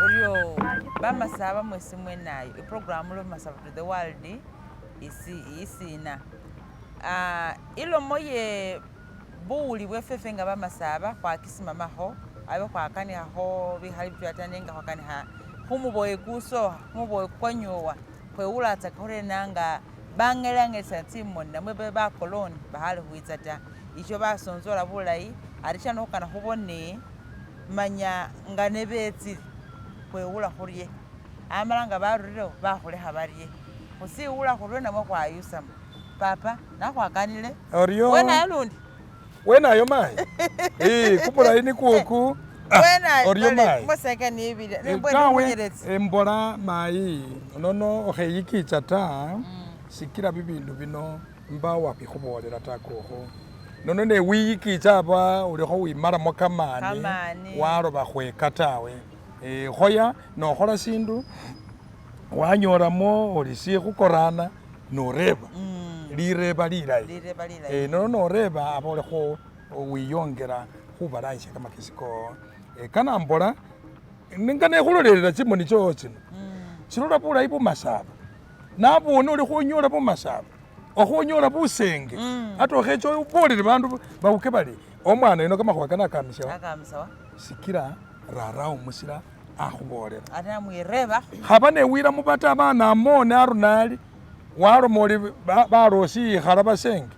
Oryo bamasaba mwesi mwenayo iprogram lwa Masaba to the world isi isina ilomo ye buwuli bwefwe nga bamasaba khwakisimamakho abe khwakanikhakho bikhali bitwela ta nenga khwakanikha khumuboye kusokha khumuboye kukwanyowa khwewulatsaka khuriena nga bangelangelesana tsimoni namwe bakoloni bakhali khwitsa ta isho basonzola bulayi ari shano khukana khubone manya nga nebetsile khwewula khurye amala nga barurirewo bakhulekha barye khusiwula khuryo namwe khwayusamo papa nakhwakanile Oryo. wenayo lundi Wenayo mayi kumulayi nikwoku oryo mayi mboseka nibile tawe embola mayi nono okheyikitsa ta sikila bibindu bino mba wabikhubolela ta kokho nono newiyikitsa aba olikho wimalamo kamani waloba khweka tawe khoya nokhola sindu wanyolamo oli sikhukorana noreba lireba lilayi nono noreba aba olikho wiyongela khubalayisya kamakesi kowo kanambola nga nekhulolelela tsimoni tsowo tsino silola bulayi bumasaba nabone oli khunyola bumasaba okhunyola busenge ata okhecha obolele bandu bawuke bali omwana yuno kamakhuwa kano akamisyawa sikila rarawo musila akhubolela khaba newila mubata abana amone aruna ali waloma oli balosi yikhala basenge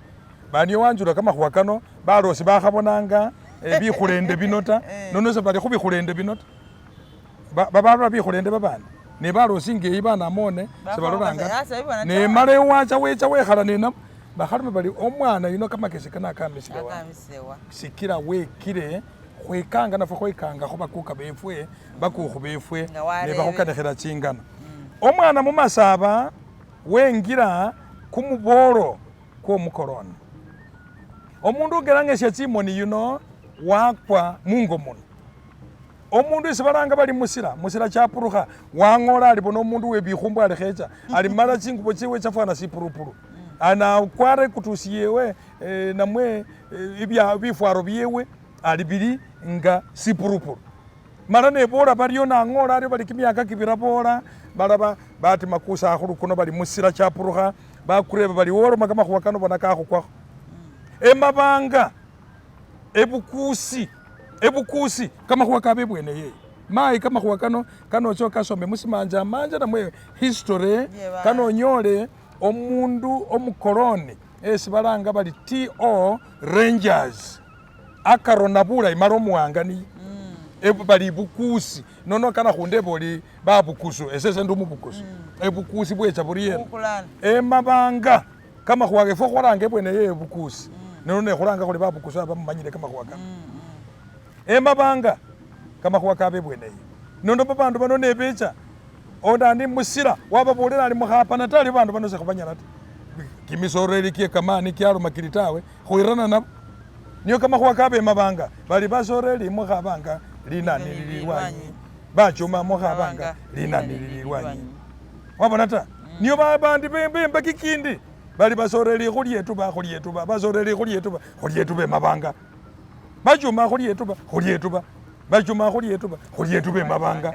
banio wanjula kamakhuwa kano balosi bakhabonanga bikhulende bino ta nono sebali khubikhulende bino ta babalola bikhulende babandi ne balosi nga eyi banamone sebalolanga ta nemala ewacha wecha wekhala nenabo bakhalome bali omwana yuno kamakesi kano akamisile wa sikila wekile khwekanga nafwe khwekanga khubakuka befwe bakukhu befwe nebakhukanikhila chingano. Omwana mumasaba wengila kumubolo kwo omukoloni. Omundu ungelangesia tsimoni yuno wakwa mungo muno. Omundu isi balanga bali musila, musila chapurukha, wang'ola ali bona omundu we bikhumbu ali khecha, ali mala tsingubo tsewe tsafwana sipurupuru. Anakwara ekutusi yewe namwe bifwaro byewe ali bili nga sipurupuru. Mala nebola baryo nang'ola aryo bali kimiaka kibira bola, mala batima kusakhulu kuno bali musila chapurukha, bakureba bali woloma kamakhuwa kano bona kakhukwakho. Emabanga, ebukusi, ebukusi kamakhuwa kabe ebwene yeyo. Mayi kamakhuwa kano kanocha okasome musimanja manja namwe history kano onyole omundu omukoloni esi balanga bali T.O. Rangers akarona bulayi mala omuwanga niye bali bukusi nono kana khundeba oli babukusu esese ndi omubukusu ebukusi bwecha buriena emabanga kamakhuwa kefwe khwalanga ebwene eyo ebukusi nono nekhulanga khuli babukusu aba mumanyile kamakhuwa kano emabanga kamakhuwa kabe ebwene eyo nono babandu bano nebecha Onani musila wababolela ali mukhapana ta ali babandu bano sekhubanyala ta. Kimisoreri kie kamani kialoma kili tawe, khwirana nabo. Nio kamakhuwa kabe mabanga, bali basoreri mukhabanga linani lili lwanyi, bachuma mukhabanga linani lili lwanyi. Wabona ta? Nio babandi bemba kikindi bali basoreri khulietuba khulietuba, basoreri khulietuba khulietuba emabanga. Bachuma khulietuba khulietuba, bachuma khulietuba khulietuba emabanga.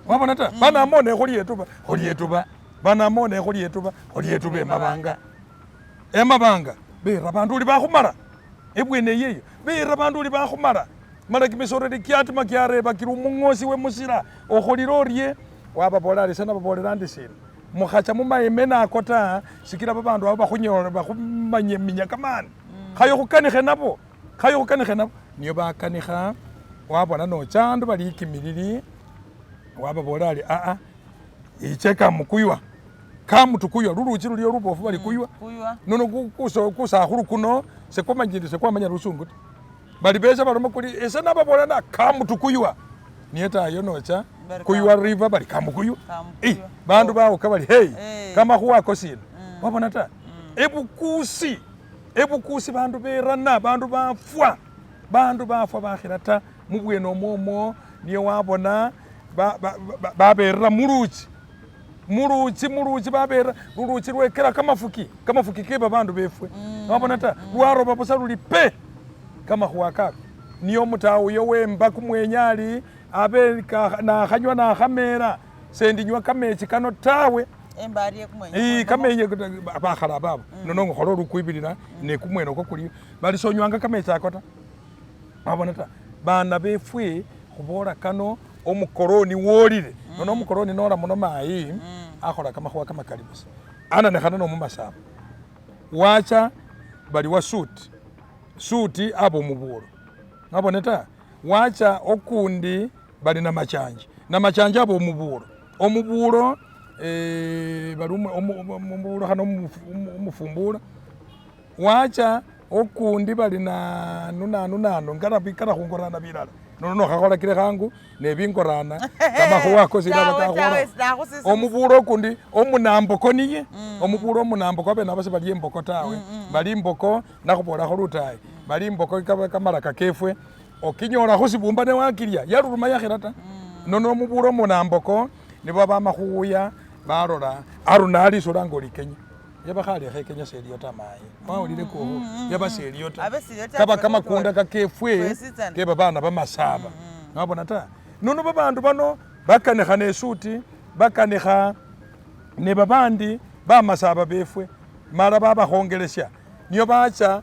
Wabona ta banamone khulietuba khulietuba banamone khulietuba khulietuba emabanga emabanga bera bandu uli bakhumala ebwene eyeyo bera bandu uli bakhumala mala kimisoreri kiatima kiareba kiri omung'osi we musila okholile orie wababolela ari ese nababolela ndi sina mukhacha mumayeme nako ta sikila babandu abo bakhunyola bakhumanyeminya kamani khayo khukanikhe nabo. Khayo khukanikhe nabo, nio bakanikha wabona nocha andu bali kimilili wababolela ali aa iche kamukuywa kamutukuywa luluchi luliyo lubofu bali kuywa nono kusakhulu kuno sekwamanyile sekwamanya lusungu ta bali becha baloma kuli ese nababolela na kamutukuywa niye tayo nocha kuywa river bali kamukuywa bandu bawuka bali hey kamakhuwa ako sina wabona ta ebukusi Ebukusi bandu berana, bandu bafwa, bandu bafwa bakhila ta mubwene omwomwo niye wabona baberera muluchi, muluchi muluchi baberera luluchi lwekela kamafuki, kamafuki ke babandu befwe wabona ta, lwaroba busa luli pe kamakhuwa ako ako. Niyo omutawu wemba kumwenya ali abe nakhanywa nakhamela sendinywa kamechi kano tawe. Emba kumwenya. Kamenye bakhala babo. Nono ngokhola olukwibilila ne kumwene okwo kuli bali sonywanga kamechi ako ta. Wabona ta bana befwe khubola kano omukoloni wolile. Nono omukoloni nola muno mayi akhola kamakhuwa kamakali busa. Ananekhana nomumasaba. Wacha bali wa suti. Suti abo mubulo. Wabona ta wacha okundi bali na machanje. Na machanje abo mubulo. Omubulo bali omubulo khano omufumbula. Wacha okundi bali nanu nanu nanu ngara bikara khungorana bilala. Nono nokhakhola kile khangu nebingorana kamakhuwa ako silaba kakhola. Omubulo okundi omunamboko niye. Omubulo omunamboko abene abo sebali emboko tawe. Bali imboko nakhubolakho lutayi. Bali imboko kamalaka kefwe okinyola khusibumba newakilya yaluruma yakhila ta. Nono omubulo omunamboko nibo bama khuya balola aruna alisula nga oli Kenya. Yaba khalekha Kenya seliyo ta mayi. Wawulile kukhu yaba seliyo ta. Kaba kamakunda kakefwe ke babana bamasaba. Wabona ta. Nono babandu bano bakanikha nesuti bakanikha ne babandi bamasaba befwe mala babakhongelesya niyo bacha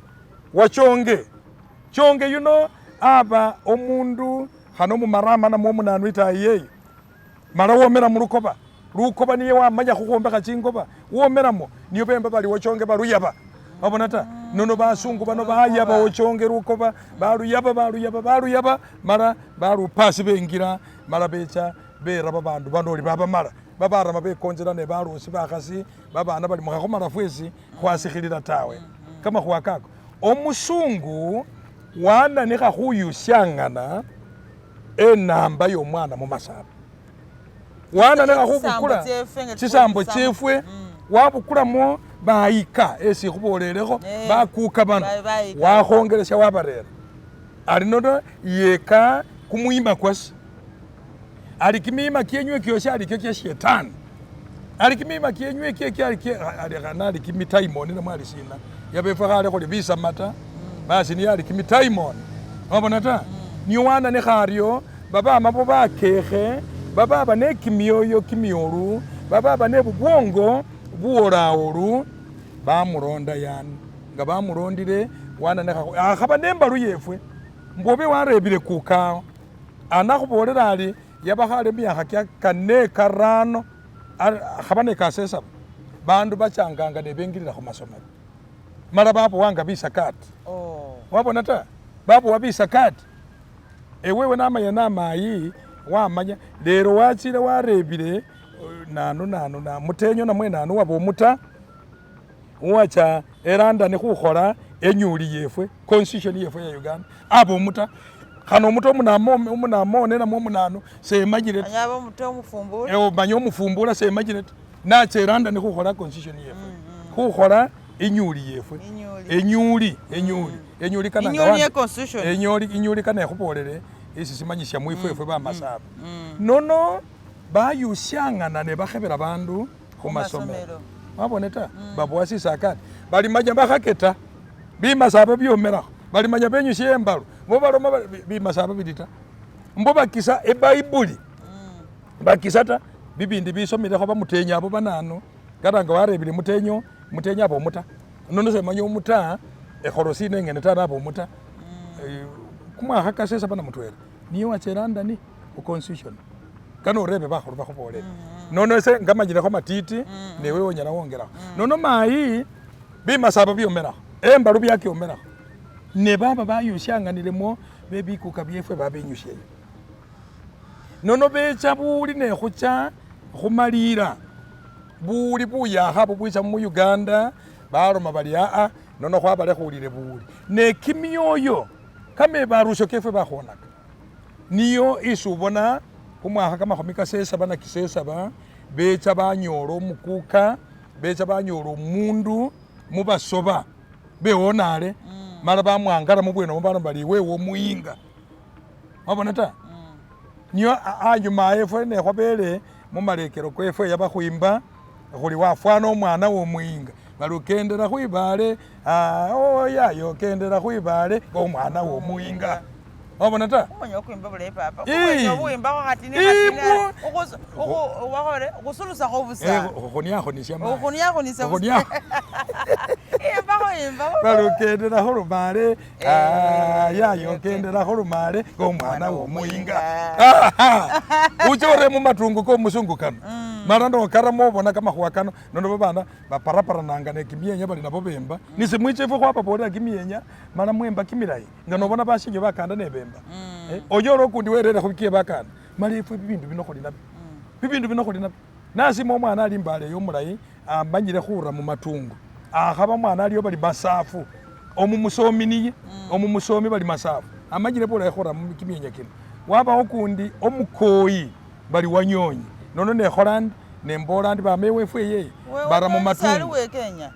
wachonge. Chonge yuno aba omundu khano omumarama namwe omunanu itayi yeyo mala womela mulukoba. Lukoba niye wamanya khukhwombekha chingoba womelamo niyo bemba bali wachonge baluyaba. Wabona ta nono basungu bano bayaba wachonge lukoba baluyaba baluyaba baluyaba mala balupasi bengira mala becha bera babandu bano oli babamala babarama bekonjela ne balosi bakhasi babana bali mukhakhumala fwesi khwasikhilila tawe. Kamakhuwa kako omusungu wananikha khuyusyangana enamba yomwana mumasaba. Wananikha khubukula chisambo chefwe wabukulamo bayika esi khubolelekho bakuka bano wakhongelesya wabarera. Ali nono yeka kumwima kwase. Ali kimima kyenywe kyosi ali kyo kya shetani. Ali kimima kyenywe kyekyo ali kimitaimoni namwe ali sina. Yabefwe khale khuli bisamata basi niye ali kimitaimoni. Wabona ta? Niyo wananikha aryo babama bo bakekhe bababa ne kimyoyo kimyolu bababa ne bubwongo buwolawolu bamulonda yani nga bamulondile wananikha akhaba nembalu yefwe mbobe warebile kukawo anakhubolela ali yabakhale myakha kya kane karano akhaba ne kasesaba bandu bachanganga nebengilila khumasomelo mala babowanga bisakati. Wabona ta babowa bisakati ewewe namanya namayi wamanya lero wachile warebile nanu nanu na mutenyo namwe nanu waba omuta wacha eLondon khukhola enyuli yefwe constitution yefwe ya Uganda aba omuta khano omuta omunamone namwe omunanu semanyile ta. Aba omuta omufumbula. Omanya omufumbula semanyile ta. Nacha eLondon khukhola constitution yefwe. Khukhola inyuli yefwe. Enyuli enyuli enyuli kana inyuli ye constitution. Enyuli inyuli kana ekhubolele isi simanyisya mwifwe efwe bamasaba. Nono bayusyangana ne bakhebela bandu khumasomelo. Wabone ta babowa sisakati balimanya bakhaketa bimasaba byomelakho balimanya benyusya embalu bo baloma bimasaba bili ta mbo bakisa ebaibuli bakisa ta bibindi bisomilekho bamutenya abo bananu kata nga warebile mutenyo mutenyo aba omuta nono semanya omuta ekholo sina engene ta naba omuta kumwakha kasesaba na mutwela niye wacha eLondon khu constitution kano orebe bakhulu bakhubolele nono ese ngamanyilekho matiti newe onyala wongelakho nono mayi bimasaba byomelakho embalu byakyomelakho ne baba bayusyanganilemo bebikuka byefwe babenyusyeyo. Nono becha buli nekhucha khumalila buli buyakha bubwicha mu Uganda baloma bali aa nono khwabalekhulile buli ne kimyoyo kamebarusyo kefwe bakhwonaka niyo isi ubona kumwakha kamakhumi kasesaba na kisesaba becha banyola omukuka becha banyola omundu mubasoba bewonale mala bamwangala mubwene omwo baloma bali iwewe omuyinga. Wabona ta? Niyo anyuma efwe nekhwabele mumalekelo kwefwe yabakhwimba khuli wafwana omwana womuyinga bali okendela khwibale oyayo okendela khwibale omwana womuyinga. Wabona ta? Khumanya okhwimba bulayi papa. Ii. Khumanya okhuwimbakho khatini Ii, khatini bu- wakhole khusulusakho busa. Khukhuniakhunisia mayi. Okhuniakhunisia busa. Khunia- Imbakho imbakho. balukendela khulumale Eh, yayo kendela khulumale ngomwana womuyinga. Omuyinga. Uche ore mumatungu komusungu kano mala nokaramo obona kamakhuwa kano nono babana baparaparananga nekimyenya bali nabo bemba nise mwicha efwe khwababolela kimyenya mala mwemba kimilayi nga nobona bashinyo bakanda nebemba. Oyo okundi werere khubikiye bakanda mala efwe bibindu bino khuli nabyo bibindu bino khuli nabyo nasima omwana ali mbale eyo omulayi amanyile khura mumatungu akhaba omwana aliyo bali masafu omumusomi niye omumusomi bali masafu amanyile bulayi khura kimyenya kino wabawo kundi omukoyi bali wanyonyi nono nekhola ndi nembola ndi bama ewefwe eyeye bara Sali mumatungu we Kenya.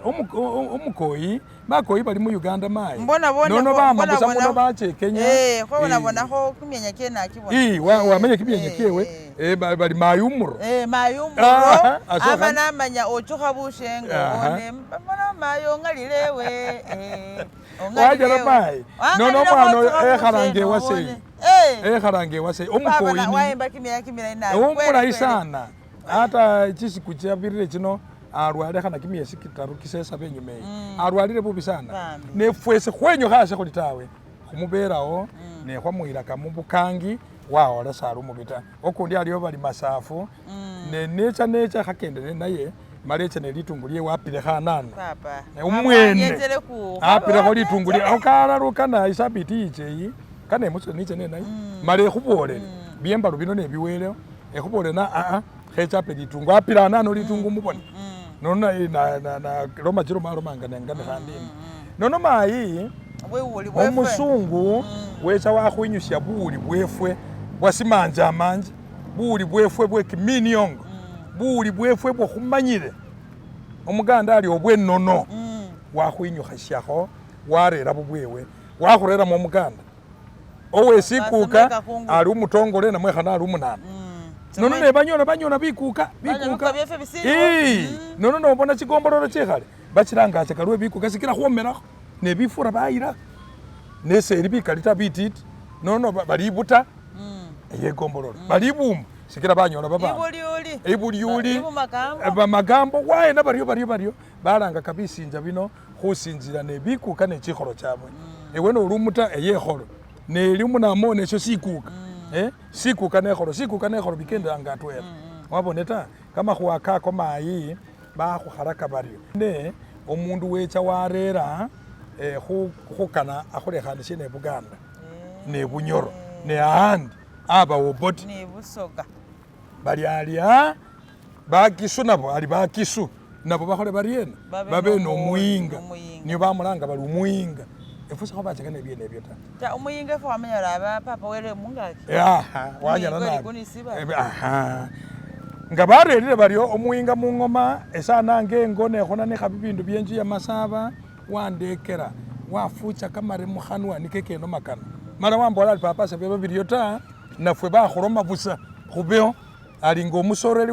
Omukoyi bakoyi bali mu Uganda mayi Mbona bona nono mbona bama busa bona- muno bache Kenya. Khwabona bonakho kimyenya kyene akibona. Ii, wamenya kimyenya kyewe bali mayi umuro. Mayi umuro Aso ama khandi- namanya ochukha bushenga obone mbona mayi ong'alile ewe ong'alile Wajala ewe. mayi nono Wang'alile omwana oyo khwochukha ekhalanga bushenga ewaseyi obone. ekhalanga ewaseyi Papa omukoyi ni wayimba kimyenya kimilayi nabi. Omulayi Kweli, kweli. sana ata chisiku chabirire chino alwalekhana kimiesi kitaru kisesaba enyuma eyi alwalile bubi sana. Bambi. Nefwesi khwenyukha ase khuli tawe khumuberawo nekhwamwilaka mubukangi wawola sali umubi ta okundi aliyo bali masafu ne necha necha khakendele naye mala echa nelitungu lye wapile khanana. Papa. Umwene Wanyetsele ku. apilekho litungu lye okalalu isabiti yicheyi kana emusile niche nenaye mala ekhubolele byembalu bino nebiwelewo ekhubolele na aa khechape litungu apile anano litungu mubone nono na loma chiloma alomanga nengane khandini nono mayi. Bwewuli bwefwe. Omusungu wecha wakhwinyusya buwuli bwefwe bwa simanja amanja buwuli bwefwe bwe kiminiongo buwuli bwefwe bwokhumanyile omuganda ali obwenono wakhwinyukhasyakho warera bubwewe wakhureramo omuganda owesikuka Basemeka khungu. Ali umutongole namwe khana ali umunana nono nebanyola banyola bikuka Banyola bikuka bikuka byefe bisiliwo. Ii, nono nobona chikombololo chikhale bachilangachaka lwe bikuka sikila khwomelakho nebifura bayila neseli bikali ta bititi nono balibuta eyekombololo balibumba sikila banyola babana Ibulyuli. Ibulyuli. Ibumagambo. Bamagambo waena baryo baryo baryo balanga kabisinja bino khusinzila nebikuka nechikholo chabwe ewe noli umuta eyekholo neli umunamone esyo sikuka sikuka nekholo sikuka nekholo bikendelanga atwela wabone ta kamakhuwa kako mayi bakhukhalaka baryo ne omundu wecha warera khukana akhulekhanisye ne Buganda ne Bunyoro ne ahandi abawo boti Ni Busoga. Bali alya bakisu nabo ali bakisu nabo bakhole bariena Babe babe nomuyinga. nomuyinga niyo bamulanga bali umuyinga efwe sekhwabachaka nebyene ebyo ta. Ta umuyinga efwe wamenya aba papa wele mungaki. Aha wanyala Omuyinga nabi oli kunisiba. Aha nga barerire baryo omuyinga mungoma esananga engo nekhunanikha bibindu byenju ya masaba wandekela wafucha kamare mukhanwa nike kenoma kano mala wambola ali papa sebyaba biryo ta nafwe bakhuloma busa khubeo ali nga omusoreri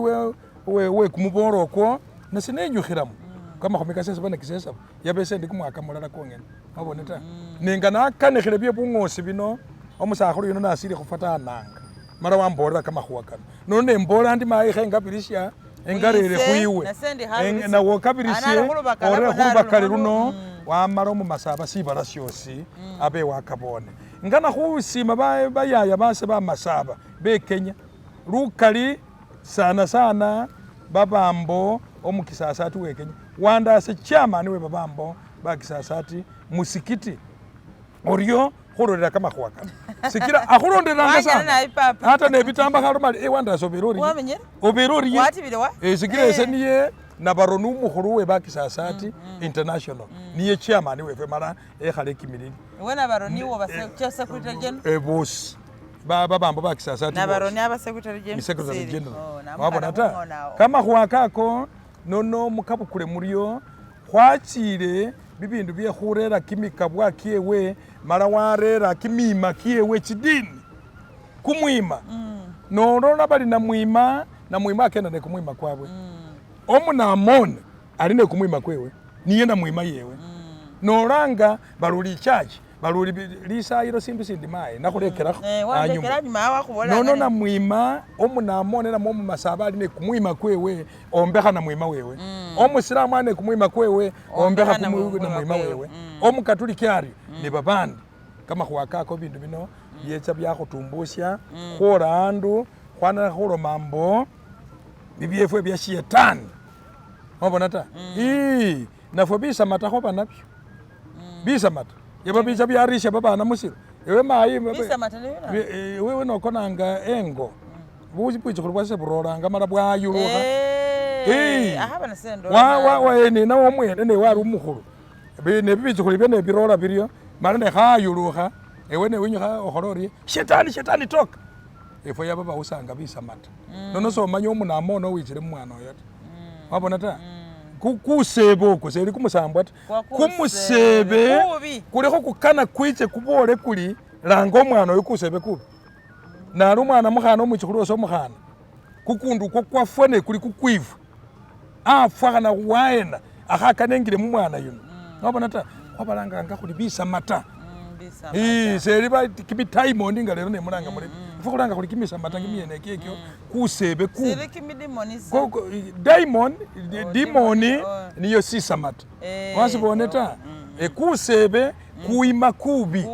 we kumubolo okwo nasi nenyukhilamo kamakhumi kasesaba na kisesaba yaba esendi kumwaka mulala kwongene wabone ta nenga nakanikhile bye bung'osi bino omusakhulu yuno nasili khufwa ta ananga mala wambolela kamakhuwa kano nono nembola ndi mayi khengabilisya engarere Wise, khwiwe nase ndi khabirisi. Nawe okabirisye Anali khulubakala ore bona khulubakali ali luno wamala omumasaba sibala syosi abe wakabone ngana khusima bayaya base bamasaba bekenya lukali sana sana babambo omukisasati wekenya wandase chairman we babambo bakisasati musikiti oryo khulolera kamakhuwa kano sikila akhulonderanga Wanyala sana naye papa. Hata nebitamba khaloma ali wandase obere oriye Wamenyere? obere oriye Watibile wa? Sikila ese niye nabaroni umukhulu we bakisasati international niye chairman wefwe mala ekhala ekimilili. Iwe nabaroni wo ba secretary general. Bosi babambo bakisasati. Nabaroni aba secretary general. Ni secretary Siri. general. Oh, wabona ta namukhala kamakhuwa kako nono mukabukule muryo khwachile bibindu bye khurera kimikabwa kyewe mala warera kimima kyewe chidini kumwima nolola bali namwima namwima akenda nekumwima kwabwe omunamone ali nekumwima kwewe niye namwima yewe nolanga baluli ichachi. Baluli lisayilo sindu sindi mayi nakhulekelakho Wandekela anyuma wakhubolanga nono namwima omunamone namwe omumasaba ali nekumwima kwewe ombekha namwima wewe omusilamu ali nekumwima kwewe ombekha namwima wewe omukatuliki ario nebabandi kamakhuwa kako bindu bino byecha byakhutumbusya khwola andu khwanala khuloma mbo bibyefwe bya shetani wabona ta ii nafwe bisamata khoba nabyo bisamata yaba bicha byarisya babana musilo ewe mayi wewe nokonanga engo bwichukhulu bwase burolanga mala bwayulukha ninawe omwene newe ali omukhulu nebibichukhulu bye nebirola biryo mala nekhayulukha ewe newinyukha okhola orye shetani shetani toka efwe yaba bawusanga bisamata nono somanya omunama ono wichile mumwana oyo ta wabona ta kusebe okwo seli kumusambwa ta kumusebe kulikho kukana kwiche kubole kuli langa omwana oyo kusebe kubi nali omwana mukhana omwichukhulu wase omukhana kukundu okwo kwafwa nekuli kukwifwa afwakhana waena akhakanengile mumwana yuno wabona ta khwabalanganga khuli bisamata seli kimitaimoni nga lero nemulanga muri ifwe khulanga khuli kimisamata kimyene kyekyo kusebe kubi daimon dimoni niyo sisamata wasibone ta kusebe kuima kubi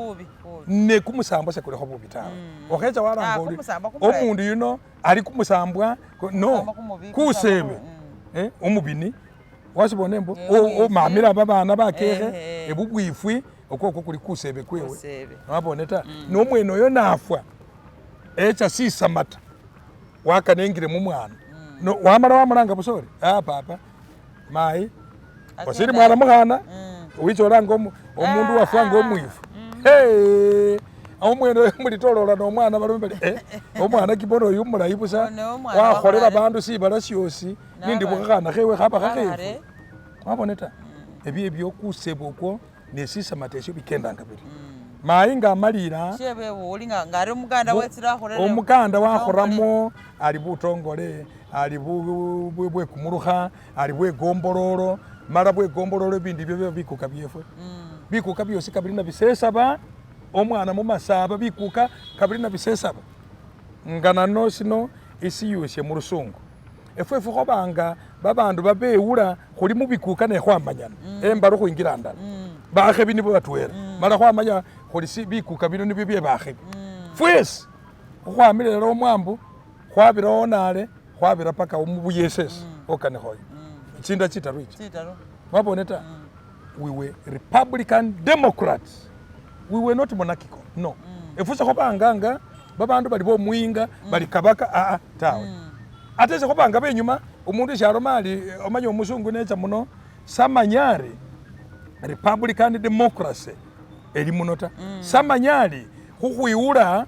ne kumusambwa sekulikho bubi tawe okhecha walanga ori omundu yuno ali kumusambwa no kusebe omubini wasibone mbo omamila babana bakekhe ebubwifwi okwokwo kuli kusebe kwewe wabone ta nomwene oyo nafwa echa sisamata wakanengile mumwana wamala wamulanga busa ori papa mayi osili mwana mukhana wicha olanga omundu wafwa nga omwifu omwene mulitolola nomwana balome bali omwana kibono oyu mulayi busa wakholela bandu sibala syosi nindi bukhakhana khewe khaba khakhefu wabone ta ebyo ebyo kusebe okwo nesisamata esyo bikendanga biri mayi nga amalila omukanda wakhuramo ali butongole ali bwekumulukha ali bwegombololo mala bwegombololo bindi byo bikuka byefwe bikuka byosi kabili na bisesaba omwana mumasaba bikuka kabili na bisesaba nga nano sino isiyusye mulusungu efwe khobanga babandu babewula khuli mubikuka nekhwamanyana embalo khwingira ndala bakhebi nibo batwela mala khwamanya khuli bikuka bino nibyo bye bakhebi fwesi khukhwamila ela omwambu khwabira onale khwabira paka mubuyesesi okanikhoyo chinda chitaru ichi wabone ta we were Republican Democrats we were not monarchical no efwe sekhobanganga babandu bali bomuyinga bali kabaka tawe ate sekhobanga benyuma omundu eshaloma ali omanya omusungu necha muno samanyari Republican democracy eli muno ta samanyari khukhwiwula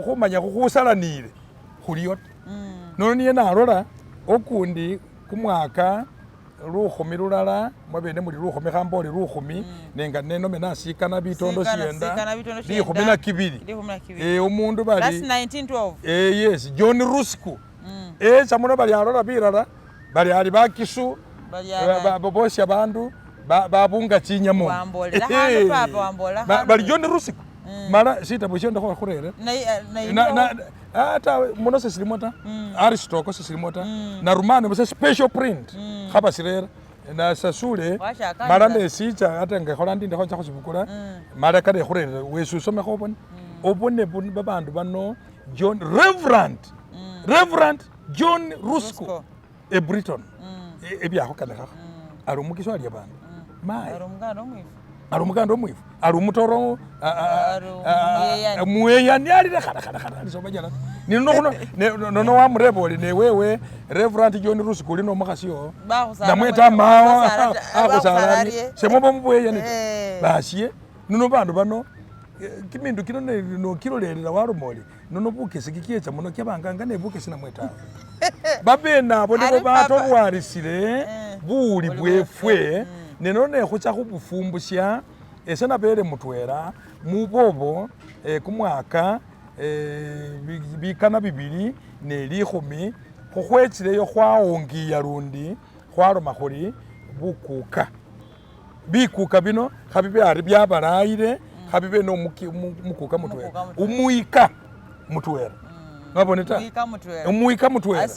khumanya khukhusalanile khuliyo ta nono niye nalola okundi kumwaka 1,000 mwabene muli 1,000 khambole 1,000 nenga nenome nasikana bitondo sienda 12 omundu bali that's 1912 yes John Rusco echa muno bali alola bilala bali ali bakisu bosya bandu babunga chinyamo bali John Rusco mala sitabu syo ndakho khurere ata muno sesilimo ta Aristotle sesilimo ta na Romano busa special print khaba sirera na sasule mala nesicha ate ngekhola ndi ndikho ncha khusibukula mala kale khurere wesi usomekho obone obone babandu bano John Reverend John Rusco e Britain ebyakhokanekhakho ali omukiso ali abandu mayi ali omukanda omwifu ali omutoro mweyani alile khalakhalakhala alisomanyala nono wamureba oli newewe Reverend John Rusco oli nomukhasi owo namweta amawo akhusala arye semuba mubweyani ta basye nono bandu bano kimindu kino nokilolelela waloma oli nono bukesi kikyecha muno kyabanganga nebukesi namwe tawe babene abo nibo batorwarisile buwuli bwefwe nenono nekhucha khubufumbusya ese nabele mutwela mubobo kumwaka bikana 2010 khukhwechileyo khwawongiya lundi khwaloma khuli bukuka Bikuka bino khabibe ari byabalayile khabibe nomukuka mutwela umwika mutwela wabone ta umwika mutwela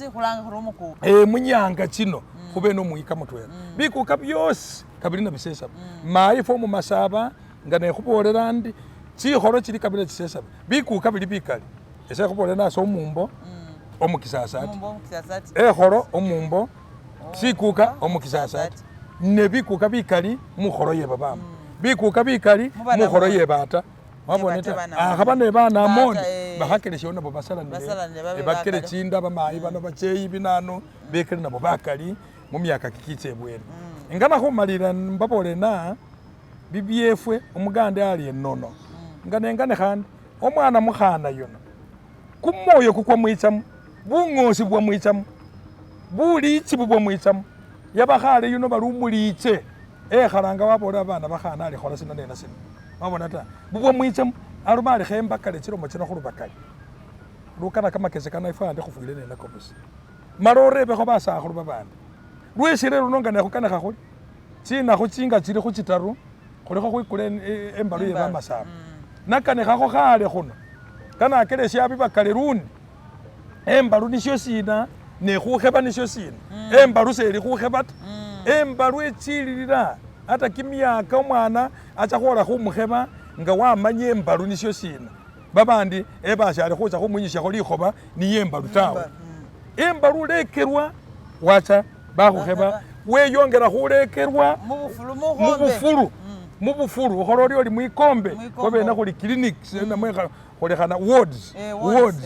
munyanga chino khube nomwika mutwela bikuka byosi kabili na bisesaba mayi ifwe mumasaba nga nekhubolela ndi chikholo chili kabila chisesaba bikuka bili bikali ese khubolela nase omumbo omukisasati ekholo omumbo sikuka omukisasati ne bikuka bikali mukholo ye babama bikuka bikali mukholo ye bata wabone ta akhaba ne banamoni bakhakelesyewo nabo basalanile bakele chinda bamayi bano bacheyi binano bekele nabo bakali mumyaka kikitsa ebweni nga nakhumalila mbabole na bibyefwe omuganda ali enono nga nengane khandi omwana mukhana yuno kumwoyo kukwamwichamo bung'osi bwamwichamo bulichi bubwamwichamo yabakhale yuno bali umuliche ekhalanga wabolela babana bakhana ali khola sino nena sino wabona ta bubwamwichamo aloma ali khembakale chilomo chino khulubakali lukana kamakesi kano efwe andi khufwile nenako busa mala orebekho basakhulu babandi lwesile luno nga nekhukanikha khuli chinakhu chinga chili khuchitaru khulikho khwikula embalu ye bamasaba nakanikhakho khale khuno kanakelesya bibakale lundi embalu nisyo sina nekhukheba nisyo sina embalu seli khukheba ta embalu echililila ata kimyaka omwana acha khwola khumukheba nga wamanya embalu nisyo sina babandi ebasi ali khucha khumwinyisiakho likhoba niye embalu tawe embalu ulekelwa wacha bakhukheba weyongela khulekelwa mubufulu mubufulu ukhola ori oli mwikombe khwabene khuli clinics namwe khulekhana wards wards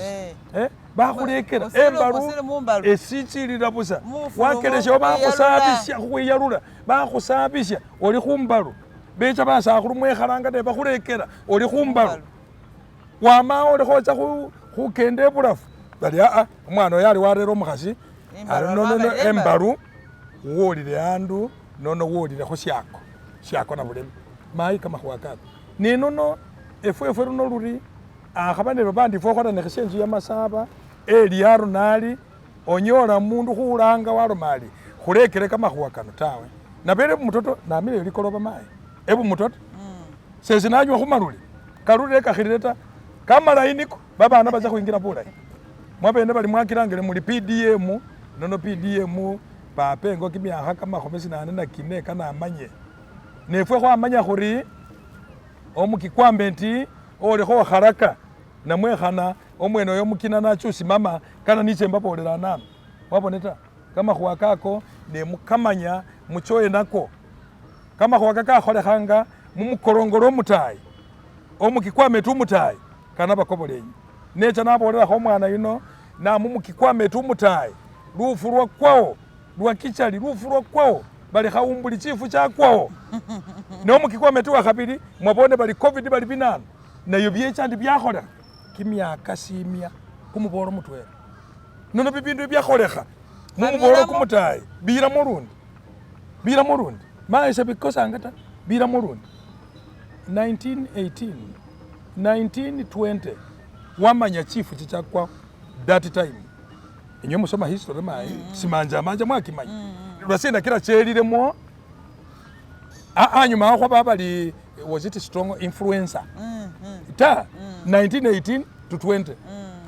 bakhulekela embalu esichilila busa wakelesyawo bakhusabisya khukhwiyalula bakhusabisya oli khumbalu becha basakhulu mwekhalanga nebakhulekela oli khumbalu wama oli khocha khukenda ebulafu bali aa omwana oyo ali warera omukhasi ari nono embalu wolile andu nono wolile khusyako syako na buleme mayi kamakhuwa kako nenono efwefwe luno luri akhaba ne babandi ifwe khukhola nekhesya enzu ya masaba eliaro nali onyola mundu khulanga waloma ali khulekele kamakhuwa kano tawe nabele bumutoto namile likoloba mayi ebumutoto sesi nanywa khumalule kalule kakhilile ta kamalayi niko babana bacha khwingira bulayi mwabene bali mwakilangile muli PDM nono PDM papa engo kimyakha kamakhumi sinane na kine kanamanye nefwe khwamanya khuri omukikwamenti olikho kharaka namwe khana omwene oyo mukina nachusimama kana niche mbabolela nano wabone ta kamakhuwa kako nemukamanya muchoye nako kamakhuwa kakakholekhanga mumukolongolo omutayi omukikwameti omutayi kana bakobolenyi necha nabolelakho omwana yuno namumukikwameti omutayi lufu lwakwawo lwakichali lufu lwakwawo bali khaumbuli chifu chakwawo nomukikwameti wa khabili mwabone bali covid bali binano nayo byecha ndi byakholekha kimyaka simya kumubolo mutwela nono bibindu byakholekha mumubolo kumutayi bilamo lundi mayi sebikosanga ta bilamo lundi 1918 1920 wamanya chifu chichakwa that time enywe musoma history mayi simanja manja mwakimanya lwasina kila chelilemo anyuma awo khwaba bali was it strong influencer ta 1918 to 20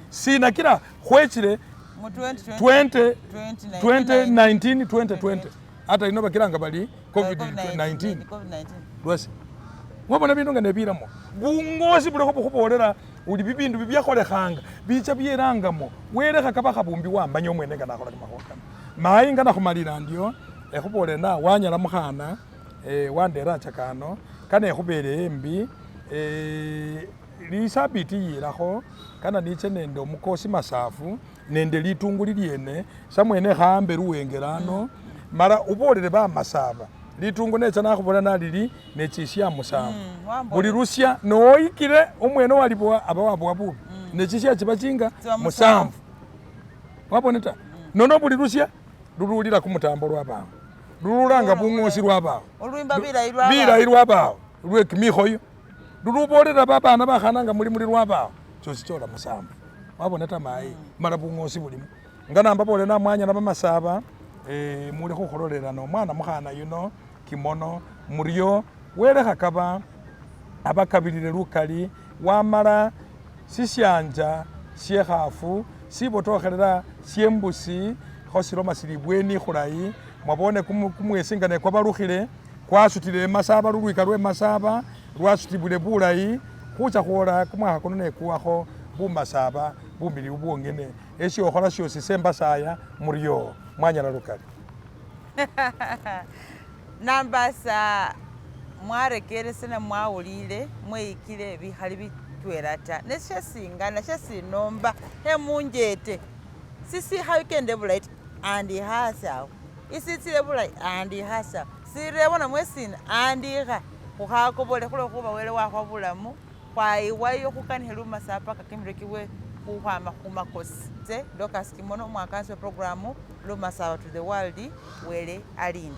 sina kila khwechile 20 2019 2020 ata ino bakilanga bali covid-19 lwasi wabona bindu nga nebilamo bungosi bulikho bukhubolela uli bibindu bibyakholekhanga bicha byerangamo welekha kaba khabumbi wamanya omwene nga nakhola kamakhuwa kano mayi nga nakhumalila ndyo ekhubolele na wanyala mukhana wandera chakano kana ekhubele embi lisabiti yilakho kana niche nende omukosi masafu nende litungu lilyene samwene khaambe luwengela ano mala ubolele bamasaba litungu necha nakhubola nalili nechisya musanvu buli lusya noyikile omwene walibowa aba wabowa bubi nechisya chiba chinga musanvu wabone ta nono buli lusya lululila kumutambo lwabawo lululanga bung'osi lwabawo bilayi lwabawo lwekimikhoyo lulubolela babana bakhana nga muli muli lwabawo chosi chola musanvu wabona ta mayi mala bung'osi bulimo nga nambabolele namwanya na bamasaba muli khukhulolela nomwana mukhana yuno. Kimono muryo Wele khakaba abakabilile lukali wamala sishanja shekhafu shibotokhelela shembusi kho siloma sili ibweni khulayi mwabone kumwesi nga nekwabalukhile kwasutile emasaba lulwika lwe masaba lwasutibwile bulayi khucha khwola kumwakha kuno nekuwakho bumasaba bumiliyu bwongene eshokhola shosi sembasaya muryo mwanyala lukali. Nambasa mwarekerese ne mwawulile mweyikile bikhali bitwela ta, ne shesingana shesinomba khemunjete sisikha kende bulayi ta, andikha asi awo, isitsile bulayi andikha asi awo, sirebo namwe sina andikha, khukhakobole khulwekhuba wele wakhuwa bulamu khwayiwayo khukanikhe lumasa paka kimirwe kiwe khukhwama khumakosi. Ise Dorcas Kimono umwakanisi we program Lumasaba to the world, wele alinde.